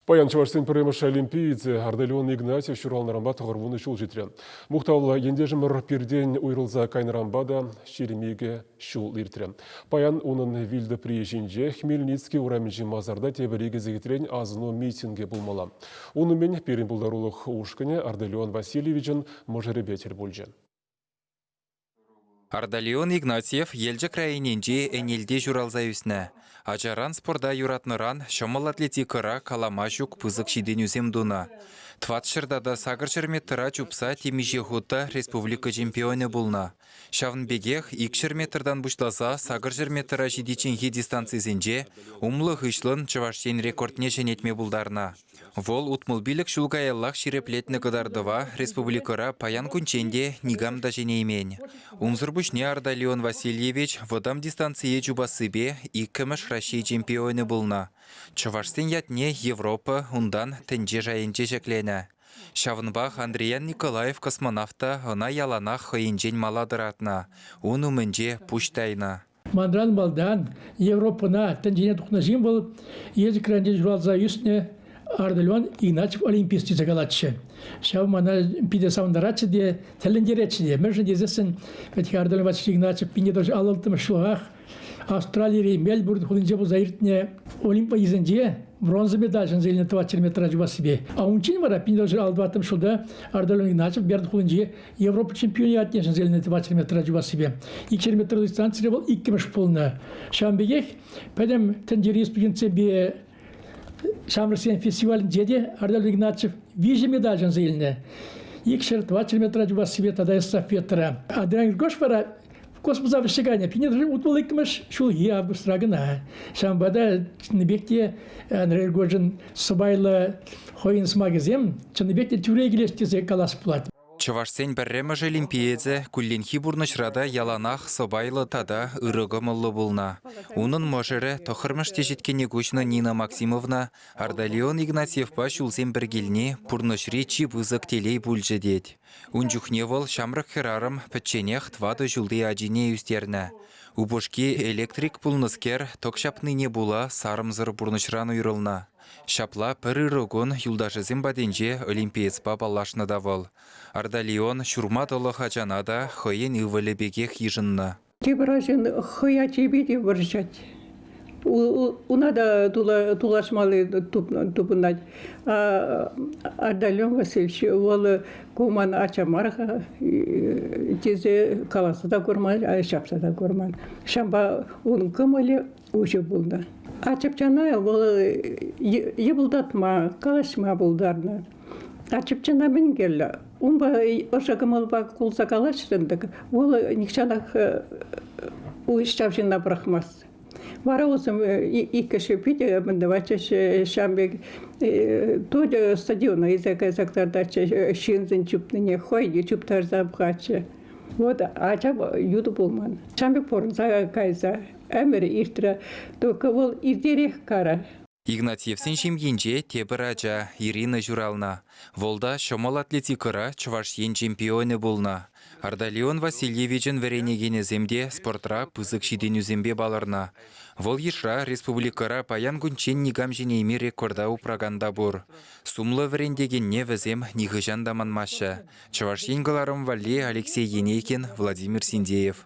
Паян чӑвашсен пӗрремӗш олимпиецӗ Ардалион Игнатьев ҫуралнӑранпа 90 ҫул ҫитрӗ. Мухтавлӑ ентешӗмӗр пиртен уйрӑлса кайнӑранпа та 22 ҫул иртрӗ. Паян унӑн вилтӑприйӗ ҫинче Хмельницкий урамӗнчи масарта тепӗр икӗ сехетрен асӑну митингӗ пулмалла. Ун умӗн пирӗн пултарулӑх ушкӑнӗ Ардалион Васильевичӑн мӑшӑрӗпе тӗл пулчӗ. Ардалион Игнатьев Елчӗк районӗнчи Ӗнелте ҫуралса ӳснӗ. Ачаран спорта юратнӑран ҫӑмӑл атлетикӑра калама ҫук пысӑк ҫитӗнӳсем тунӑ. 400 тата 800 метра чупса темиҫе хут та республика чемпионӗ пулнӑ. Ҫавӑн пекех 200 метртан пуҫласа 800 метра ҫитичченхи дистанцисенче умлӑ-хыҫлӑн Чӑваш Ен рекордне ҫӗнетме пултарнӑ. Вӑл 65 ҫул каяллах ҫирӗплетнӗ кӑтартӑва республикӑра паян кунччен те никам та ҫӗнеймен. Унсӑр пуҫне Ардалион Васильевич вӑтам дистанцие чупассипе иккӗмӗш Раҫҫей чемпионӗ пулнӑ. Чӑвашсен ятне Европа, унтан тӗнче шайӗнче ҫӗкленӗ. Ҫавӑнпах Андриян Николаев космонавт та ӑна яланах хӑйӗнчен мала тӑратнӑ, ун умӗнче пуҫ тайнӑ. Манран малтан Европӑна, тӗнчене тухнӑ ҫын вӑл Елчӗк районӗнче ҫуралса ӳснӗ Ардалион Игнатьев олимпиец тесе калатчӗ. Ҫав мана питӗ савӑнтаратчӗ те, тӗлӗнтеретчӗ те. Мӗншӗн тесессӗн вӗт Ардалион Васильевич Игнатьев 1956 ҫулах Австралири Мельбурн хулинче пулса иртнӗ Олимп вӑййисенче бронза медаль ҫӗнсе илнӗ 400 метра чупассипе. А унччен вара 1954 ҫулта Ардалион Игнатьев Берн хулинче Европа чемпионӗ ятне ҫӗнсе илнӗ 400 метра чупассипе. 200 метр дистанцире вӑл иккӗмӗш пулнӑ. Ҫавӑн пекех пӗтӗм тӗнчери студентсемпе ҫамрӑксен фестивалӗнче те Ардалион Игнатьев виҫӗ медаль ҫӗнсе илнӗ. Икҫӗр, 400 метра чупассипе тата эстафетӑра. Адриан Григорьевич вара космоса вӗҫсе кайнӑ 1962 ҫулхи августра кӑна. Ҫавӑнпа та чӑннипех те Андрей Григорьевичӑн сӑпайлӑ хӑйӗн сӑмахӗсем чӑннипех те тӳре килес тесе калас пулать. Чӑвашсен пӗрремӗш олимпиецӗ кулленхи пурнӑҫра та яланах сӑпайлӑ тата ырӑ кӑмӑллӑ пулнӑ. Унӑн мӑшӑрӗ, тӑххӑрмӗш теҫеткене куҫнӑ Нина Максимовна, Ардалион Игнатьевпа ҫулсем пӗр килни пурнӑҫри чи пысӑк телей пулчӗ тет. Ун чухне вӑл ҫамрӑк хӗрарӑм пӗчченех тӑватӑ ҫулти ачине ӳстернӗ. Упӑшки электрик пулнӑскер тӑк ҫапнине пула сарӑмсӑр пурнӑҫран уйрӑлнӑ. Ҫапла пӗр ырӑ кун юлташӗсем патӗнче олимпиецпа паллашнӑ та вӑл. Ардалион ҫурма тӑлӑх ачана та хӑйӗн ывӑлӗ пекех йышӑннӑ. Тепӗр арҫын хӑй ачипе те вӑрҫать. Уна та тулашмалли тупӑнать. Ардалион Васильевич вӑл ку ман ача мар-ха тесе каласа та курман, ҫапса та курман. Ҫавӑнпа ун кӑмӑлӗ уҫӑ пулнӑ. Ачапчана вӑл йӑпӑлтатма, калаҫма пултарнӑ. Ачапчана мӗн кирлӗ? Унпа ӑшӑ кӑмӑлпа кулса калаҫрӑн-тӑк, вӑл нихҫанах ҫав ҫынна пӑрахмасть. Вара вӗсем иккӗшӗ питӗ мӗн тӑватчӗҫ, ҫавӑн пек Толя стадиона илсе кайса кӑтартатчӗ, ҫынсен чупнине хӑй те чуптарса пӑхатчӗ. Вот ача ютӑ пулман. Ҫавӑн пек пурӑнса кайса ӗмӗр иртрӗ. Только вӑл иртерех кара. Игнатьевсен ҫемйинче тепӗр ача, Ирина, ҫуралнӑ. Вӑл та ҫӑмӑл атлетикӑра Чӑваш Ен чемпионӗ пулнӑ. Ардалион Васильевичӑн вӗренекенӗсем те спортра пысӑк ҫитӗнӳсемпе палӑрнӑ. Вӑл йышра республикӑра паян кунччен никам ҫӗнейми рекорда упракан та пур. Сумлӑ вӗрентекенне вӗсем нихӑҫан та манмаҫҫӗ. Чӑваш Ен кӑларӑм валли Алексей Енейкин, Владимир Синдеев.